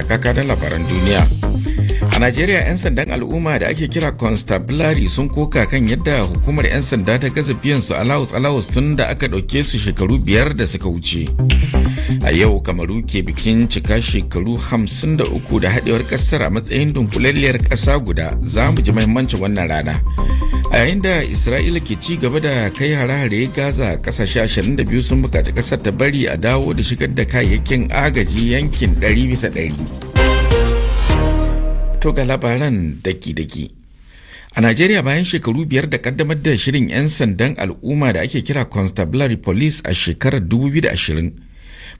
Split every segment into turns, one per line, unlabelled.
Kaka da labaran duniya. A Najeriya, 'yan sandan al'umma da ake kira constabulary sun koka kan yadda hukumar 'yan sanda ta gaza biyan su alawus alawus tun da aka ɗauke su shekaru 5 da suka wuce. A yau Kamaru ke bikin cika shekaru 53 da haɗewar ƙasar a matsayin dunkulalliyar ƙasa guda. Za mu ji mahimmancin wannan rana. A yayin da Isra'ila ke ci gaba da kai hare-hare Gaza, kasashe 22 sun buƙaci ƙasar ta bari a dawo da shigar da kayayyakin agaji yankin 100 bisa 100. To, ga labaran daki-daki. A Najeriya, bayan shekaru 5 da kaddamar da shirin 'yan sandan al'umma da ake kira Constabulary Police a shekarar 2020,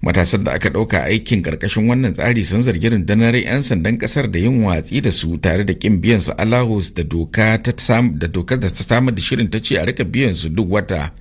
matasan da aka ɗauka aikin ƙarƙashin wannan tsari sun zargi rundunar 'yan sandan ƙasar da yin watsi da su tare da ƙin biyan su alawus da doka ta da dokar da ta samar da shirin ta ce a rika biyan su duk wata.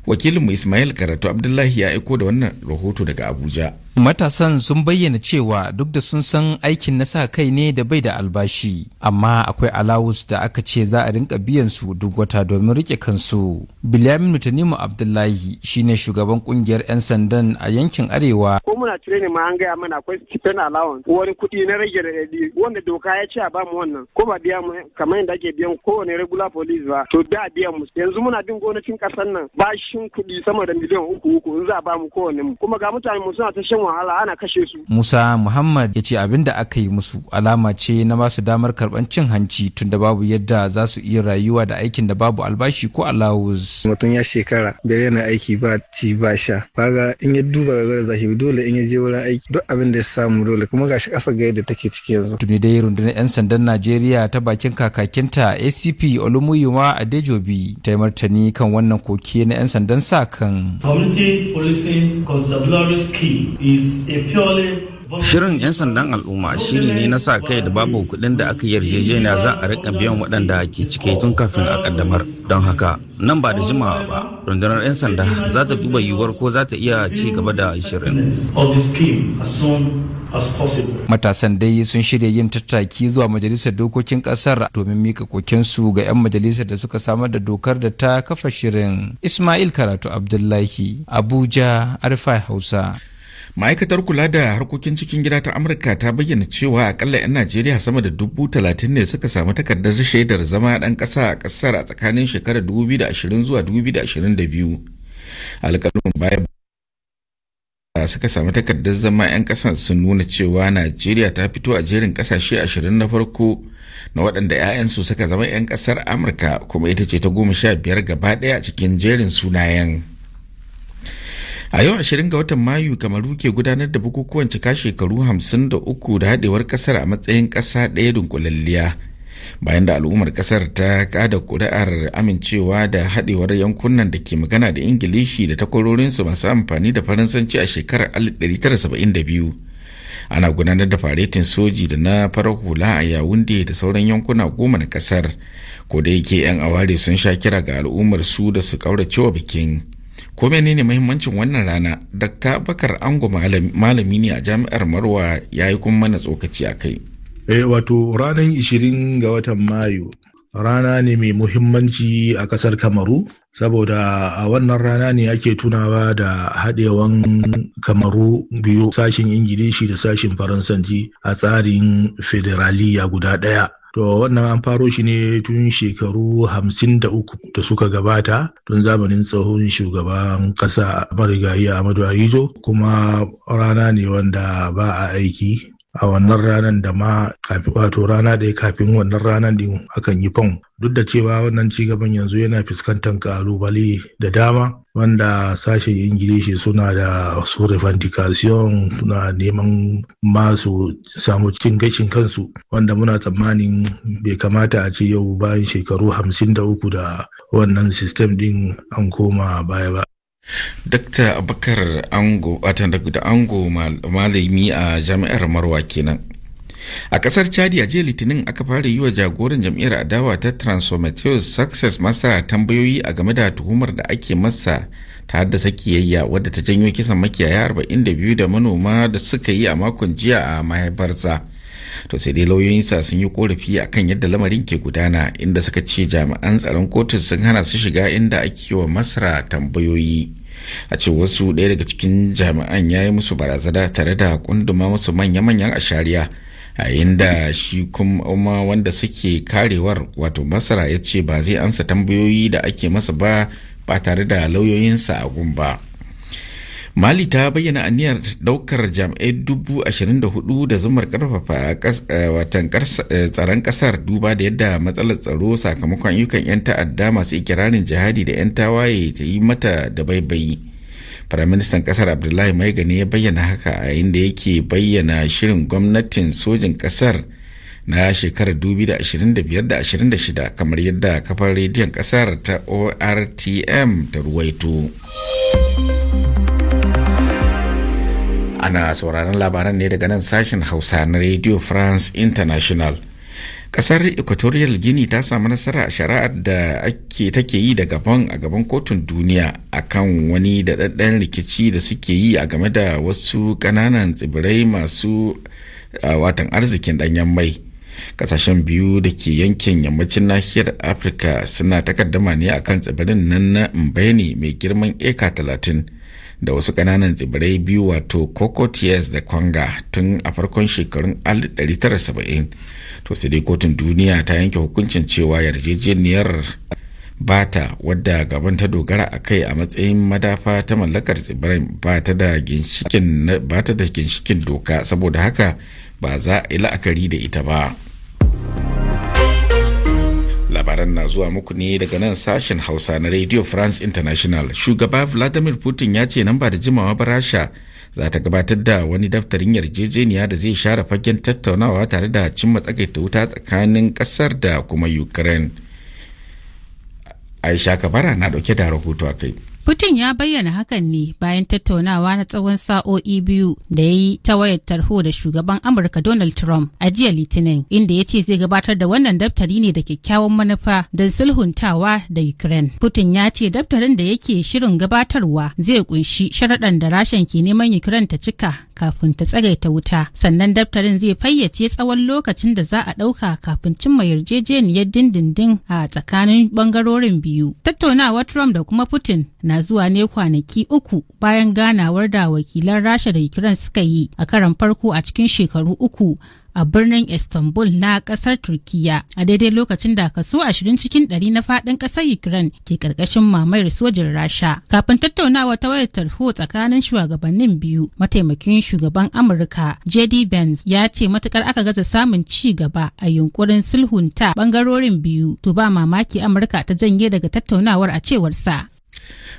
Wakilinmu Ismail Karatu Abdullahi ya aiko da wannan rahoto daga Abuja.
Matasan sun bayyana cewa duk da sun san aikin na sa kai ne da bai da albashi, amma akwai alawus da aka ce za a rinka biyan su duk wata domin rike kansu. Bilyamin Tanimu Abdullahi shine shugaban kungiyar 'yan sandan a yankin Arewa.
Ko muna training ma, an gaya mana akwai stipend allowance, wani kuɗi na rage raɗaɗi wanda doka ya ce a bamu. Wannan ko ba biya mu kamar yadda ake biyan kowane regular police ba, to da biyan mu. Yanzu muna bin gwamnatin ƙasar nan bashin kuɗi sama da miliyan 3-3 in za a bamu kowane mu, kuma ga mutane mu suna ta shan wahala, ana kashe su.
Musa Muhammad ya ce abin da aka yi musu alama ce na basu damar karɓar cin hanci, tunda babu yadda za su iya rayuwa da aikin da babu albashi ko alawus.
Mutum ya shekara 5 yana aiki ba ci ba sha. Kaga in ya duba ga zashi, dole in ya je wurin aiki duk abin da ya samu dole, kuma gashi ƙasa ga yadda take ciki yanzu.
Tuni dai rundunar 'yan sandan Najeriya ta bakin kakakinta ACP Olumuyiwa Adejobi ta yi martani kan wannan koke na 'yan sandan sa kan.
Community Policing Constabulary Scheme is a purely
Shirin 'yan sandan al'umma shiri ne na sa kai da babu kuɗin da aka yarjejeniya za a rika biyan waɗanda ke cike tun kafin a kaddamar. Don haka, nan ba da jimawa ba, rundunar 'yan sanda za ta duba yiwuwar ko za ta iya ci gaba da shirin.
of the scheme as soon as possible.
Matasan dai sun shirya yin tattaki zuwa majalisar dokokin kasar domin mika kokensu ga 'yan majalisar da suka samar da dokar da ta kafa shirin. Ismail Karatu Abdullahi, Abuja, RFI Hausa.
Ma'aikatar kula da harkokin cikin gida ta Amurka ta bayyana cewa akalla 'yan Najeriya sama da 30,000 ne suka samu takardar shaidar zama ɗan ƙasa a ƙasar a tsakanin shekarar 2020 zuwa 2022. Alƙaluman baya suka samu takardar zama 'yan ƙasar sun nuna cewa Najeriya ta fito a jerin ƙasashe 20 na farko na waɗanda 'ya'yansu suka zama 'yan ƙasar Amurka, kuma ita ce ta 15 gaba ɗaya a cikin jerin sunayen. A yau 20 ga watan Mayu, Kamaru ke gudanar da bukukuwan cika shekaru 53 da haɗewar ƙasar a matsayin ƙasa ɗaya dunkulalliya, bayan da al'ummar ƙasar ta kada ƙuri'ar amincewa da haɗewar yankunan da ke magana da Ingilishi da takwarorinsu masu amfani da Faransanci a shekarar 1972. Ana gudanar da faretin soji da na farar hula a Yawunde da sauran yankuna 10 na ƙasar, ko da yake 'yan aware sun sha kira ga al'ummar su da su ƙauracewa bikin. Ko menene muhimmancin wannan rana? Dr. Bakar Ango malami ne a Jami'ar Marwa, ya yi kuma mana tsokaci a kai.
Wato ranar 20 ga watan Mayu rana ne mai muhimmanci a kasar Kamaru, saboda a wannan rana ne ake tunawa da haɗewan Kamaru biyu, sashin Ingilishi da sashin Faransanci, a tsarin federaliya guda ɗaya. To, wannan an faro shi ne tun shekaru 53 da suka gabata, tun zamanin tsohon shugaban ƙasa marigayi Ahmadu Ahijo, kuma rana ne wanda ba a aiki a wannan ranar, da ma wato rana ɗaya kafin wannan ranar din akan yi fon. Duk da cewa wannan cigaban yanzu yana fuskantar kalubale da dama, wanda sashen Ingilishi suna da su revendication, suna neman masu samu cin gashin kansu, wanda muna tsammanin bai kamata a ce yau bayan shekaru 53 da wannan system din an koma baya ba.
Dr. Abubakar Ango, watan da Ango, malami a Jami'ar Marwa kenan. A kasar Chadi, a jiya Litinin aka fara yi wa jagoran jam'iyyar adawa ta Transformation Success Masra tambayoyi a game da tuhumar da ake masa ta haddasa kiyayya, wadda ta janyo kisan makiyaya 42 da manoma da suka yi a makon jiya a mahaifarsa. To sai dai lauyoyinsa sun yi korafi akan yadda lamarin ke gudana, inda suka ce jami'an tsaron kotu sun hana su shiga inda ake wa Masra tambayoyi. A ce wasu ɗaya daga cikin jami'an ya yi musu barazana tare da kunduma musu manya-manyan ashariya, yayin da shi kuma wanda suke karewar, wato Masara, ya ce ba zai amsa tambayoyi da ake masa ba ba tare da lauyoyinsa a gun ba. Mali ta bayyana aniyar daukar jami'ai 24,000 da zumar karfafa watan tsaron kasar, duba da yadda matsalar tsaro sakamakon ayyukan 'yan ta'adda masu ikirarin jihadi da 'yan tawaye ta yi mata da baibayi. Firaministan kasar Abdullahi Maigani ya bayyana haka a yayin da yake bayyana shirin gwamnatin sojin kasar na shekarar 2025 da 26, kamar yadda kafar rediyon kasar ta ORTM ta ruwaito. Ana sauraron labaran ne daga nan sashen Hausa na Radio France International. Kasar Equatorial Guinea ta samu nasara a shari'ar da ake take yi da gaban a gaban kotun duniya akan wani daɗaɗɗen rikici da suke yi a game da wasu ƙananan tsibirai masu watan arzikin ɗanyen mai. Kasashen biyu da ke yankin yammacin nahiyar Afirka suna takaddama ne akan tsibirin nan na Mbeni mai girman eka 30 da wasu ƙananan tsibirai biyu, wato Cocotiers da Conga, tun a farkon shekarun 1970. To sai dai kotun duniya ta yanke hukuncin cewa yarjejeniyar bata wadda gaban ta dogara a kai a matsayin madafa ta mallakar tsibirin ba ta da ginshikin doka, saboda haka ba za a yi la'akari da ita ba. Labaran na zuwa muku ne daga nan sashen Hausa na Radio France International. Shugaba Vladimir Putin ya ce nan ba da jimawa ba Rasha za ta gabatar da wani daftarin yarjejeniya da zai share fagen tattaunawa tare da cimma tsagaita wuta tsakanin kasar da kuma Ukraine. Aisha Kabara na dauke da rahoto a kai.
Putin ya bayyana hakan ne bayan tattaunawa na tsawon sa'o'i 2 da ya yi ta wayar tarho da shugaban Amurka Donald Trump a jiya Litinin, inda ya ce zai gabatar da wannan daftari ne da kyakkyawan manufa don sulhuntawa da Ukraine. Putin ya ce daftarin da yake shirin gabatarwa zai kunshi sharaɗan da Rashan ke neman Ukraine ta cika kafin ta tsagaita wuta. Sannan daftarin zai fayyace tsawon lokacin da za a ɗauka kafin cimma yarjejeniyar dindindin a tsakanin ɓangarorin biyu. Tattaunawar Trump da kuma Putin na zuwa ne kwanaki 3 bayan ganawar da wakilan Rasha da Ukraine suka yi a karon farko a cikin shekaru 3 a birnin Istanbul na kasar Turkiya, a daidai lokacin da kaso 20 cikin 100 na fadin kasar Ukraine ke karkashin mamayar sojin Rasha. Kafin tattaunawa ta wayar tarho tsakanin shugabannin biyu, mataimakin shugaban Amurka JD Vance ya ce matukar aka gaza samun ci gaba a yunkurin sulhunta bangarorin biyu, to ba mamaki Amurka ta janye daga tattaunawar, a cewar sa.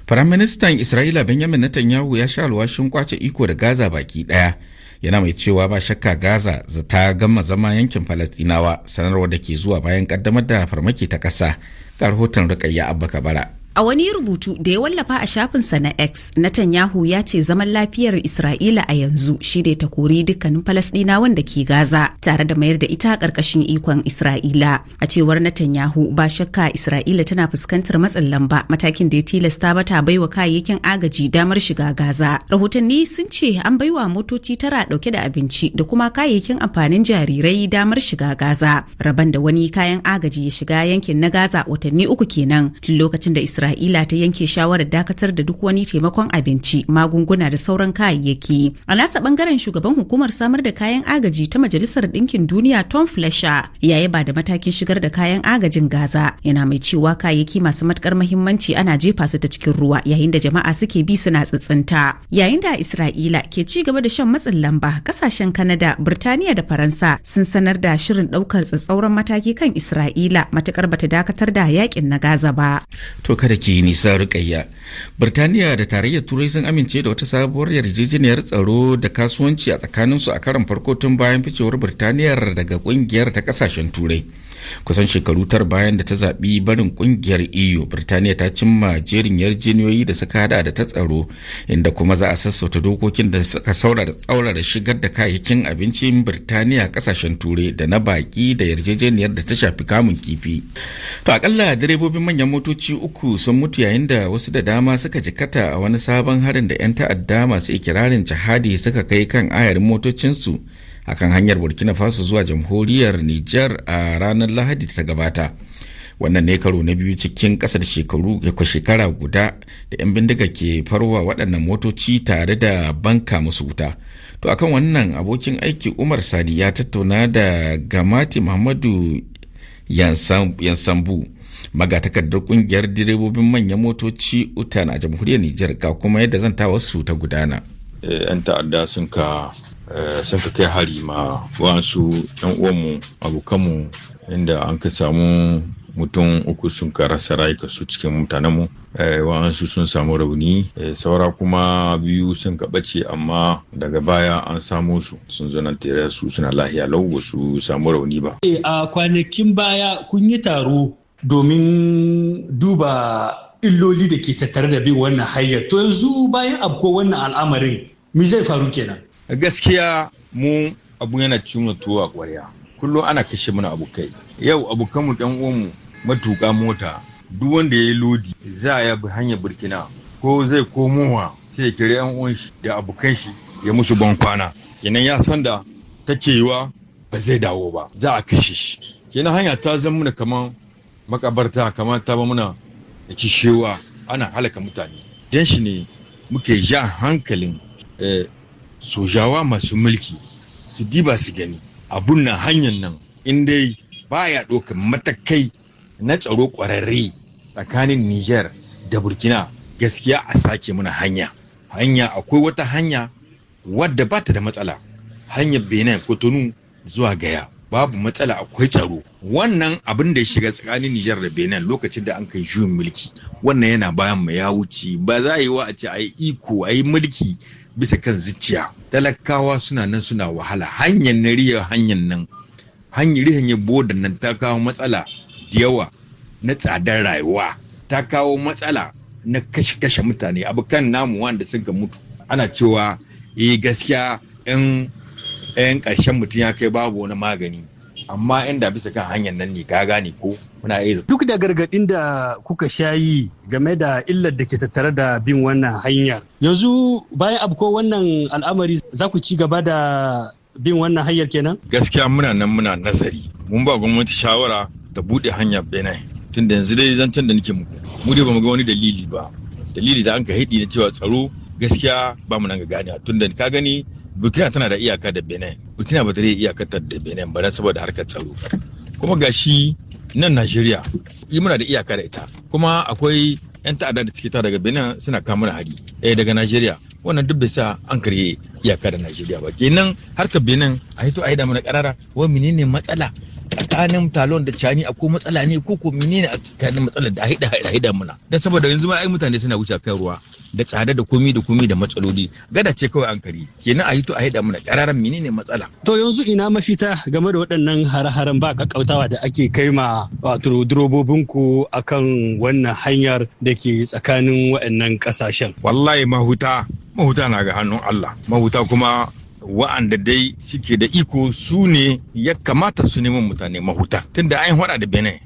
Firaministan Isra'ila Benjamin Netanyahu ya sha alwashin kwace iko da Gaza baki daya. Yana mai cewa ba shakka Gaza ta gama zama yankin Falastinawa, sanarwar da ke zuwa bayan kaddamar da farmaki ta ƙasa. Ga rahoton Rukayya Abba Kabara.
A wani rubutu da ya wallafa a shafinsa na X, Netanyahu ya ce zaman lafiyar Isra'ila a yanzu shi ne ta kori dukkanin Falasɗinawan da ke Gaza tare da mayar da ita ƙarƙashin ikon Isra'ila. A cewar Netanyahu, ba shakka Isra'ila tana fuskantar matsin lamba, matakin da ya tilasta mata baiwa kayayyakin agaji damar shiga Gaza. Rahotanni sun ce an baiwa motoci 9 ɗauke da abinci da kuma kayayyakin amfanin jarirai damar shiga Gaza. Rabon da wani kayan agaji ya shiga yankin na Gaza watanni 3 kenan tun lokacin da Isra'ila ta yanke shawarar dakatar da duk wani taimakon abinci, magunguna da sauran kayayyaki. A nasa bangaren, shugaban hukumar samar da kayan agaji ta Majalisar Ɗinkin Duniya Tom Fletcher ya yaba da matakin shigar da kayan agajin Gaza. Yana mai cewa kayayyaki masu matukar muhimmanci ana jefa su ta cikin ruwa yayin da jama'a suke bi suna tsitsinta. Yayin da Isra'ila ke ci gaba da shan matsin lamba, kasashen Kanada, Birtaniya da Faransa sun sanar da shirin ɗaukar tsatsauran mataki kan Isra'ila matukar bata dakatar da yakin na Gaza ba.
To kada ke nisa, Rukayya. Birtaniya da Tarayyar Turai sun amince da wata sabuwar yarjejeniyar tsaro da kasuwanci a tsakaninsu a karon farko tun bayan ficewar Birtaniyar daga kungiyar ta kasashen Turai. Kusan shekaru 9 bayan da ta zaɓi barin kungiyar EU, Birtaniya ta cimma jerin yarjejeniyoyi da suka hada da ta tsaro, inda kuma za a sassauta dokokin da suka saura da tsaurara shigar da kayayyakin abincin Birtaniya kasashen Turai da na baki da yarjejeniyar da ta shafi kamun kifi. To akalla direbobin manyan motoci 3 sun mutu yayin da wasu da dama suka jikata a wani sabon harin da 'yan ta'adda masu ikirarin jihadi suka kai kan ayarin motocinsu akan hanyar Burkina Faso zuwa jamhuriyar Nijar a ranar Lahadi ta gabata. Wannan ne karo na biyu cikin ƙasa da shekara guda da 'yan bindiga ke farwa waɗannan motoci tare da banka musu wuta. To akan wannan, abokin aiki Umar Sani ya tattauna da Gamati Muhammadu Yansambu, magatakardar kungiyar direbobin manyan motoci UTAN a Jamhuriyar Nijar, ga kuma yadda zantawarsu ta gudana.
'Yan ta'adda sun ka kai hari ma wasu 'yan uwanmu, abokanmu, inda an ka samu mutum uku sun ka rasa rayukansu cikin mutanenmu, wa'ansu sun samu rauni, saura kuma biyu sun ka ɓace, amma daga baya an samu su, sun zo nan tere su, suna lahiya lau, ba su samu rauni ba.
A kwanakin baya kun yi taro domin duba illoli da ke tattare da bin wannan hanyar. To yanzu bayan abko wannan al'amarin, me zai faru kenan?
Gaskiya mu abu yana cin tuwo a ƙwarya. Kullum ana kashe mana abokai. Yau abokanmu, ɗan uwanmu matuƙa mota, duk wanda ya yi lodi za a bi hanyar Burkina ko zai komowa, sai ya kira yan uwan shi da abokan shi ya musu ban kwana. Kenan ya san da take yiwa ba zai dawo ba, za a kashe shi. Kenan hanya ta zama muna kaman makabarta, kamar ta ba muna da kishewa, ana halaka mutane. Dan shi ne muke ja hankalin sojawa masu mulki su diba su gani abun nan, hanyar nan in dai baya ɗaukar matakai na tsaro ƙwararre tsakanin Niger da Burkina, gaskiya a sake muna hanya. Hanya akwai wata hanya wadda ba ta da matsala, hanyar Benin Cotonou zuwa Gaya, babu matsala, akwai tsaro. Wannan abin da ya shiga tsakanin Niger da Benin lokacin da an kai juyin mulki, wannan yana bayan mu, ya wuce. Ba za a yi wa a ce a yi iko, a yi mulki bisa kan zuciya. Talakawa suna nan suna wahala. Hanyar na riya, hanyar nan, hanyar hanyar bodan nan ta kawo matsala da yawa na tsadar rayuwa, ta kawo matsala na kashe-kashe mutane, abokan namu wanda suka mutu. Ana cewa eh gaskiya yan yan ƙarshen mutum ya kai, babu wani magani, amma inda bisa kan hanyar nan ne, ka gane ko, muna iya.
Duk da gargaɗin da kuka sha yi game da illar da ke tattare da bin wannan hanyar, yanzu bayan abu wannan al'amari, za ku ci gaba da bin wannan hanyar kenan?
Gaskiya muna nan muna nazari. Mun ba gwamnati shawara ta buɗe hanyar Benin. Tunda yanzu dai zancen da nake muku, mu dai bamu ga wani dalili ba. Dalili da an ka hidi na cewa tsaro, gaskiya ba mu nan ga gane. Tunda ka gani Burkina tana da iyaka da Benin. Burkina ba ta da iyakar da Benin ba saboda harkar tsaro. Kuma gashi nan Najeriya yi muna da iyaka da ita. Kuma akwai 'yan ta'adda da suke ta daga Benin suna kawo mana hari. Daga Najeriya. Wannan duk bai sa an karye iyaka da Najeriya ba. Kenan harkar Benin a hito a yi da mana karara, wa menene matsala tsakanin Talon da Cani? Akwai matsala ne ko menene a tsakanin matsalar da a hida muna? Dan saboda yanzu ma ai mutane suna wuce kan ruwa da tsada da komi da komi da matsaloli, gada ce kawai an kare. Kenan a hito a hida mana kararan menene matsala.
To yanzu ina mafita game da waɗannan hare-haren ba kakkautawa da ake kai ma wato durobobinku akan wannan hanyar da ke tsakanin waɗannan ƙasashen?
Wallahi mahuta mahuta na ga hannun Allah. Mahuta kuma wa'anda dai suke da iko su ne ya kamata su neman mutane mahuta, tunda an hada da Benin,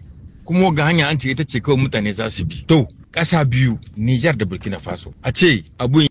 kuma ga hanya an ce ita ce kawai mutane za su bi. To ƙasa biyu, Niger da Burkina Faso, a ce abun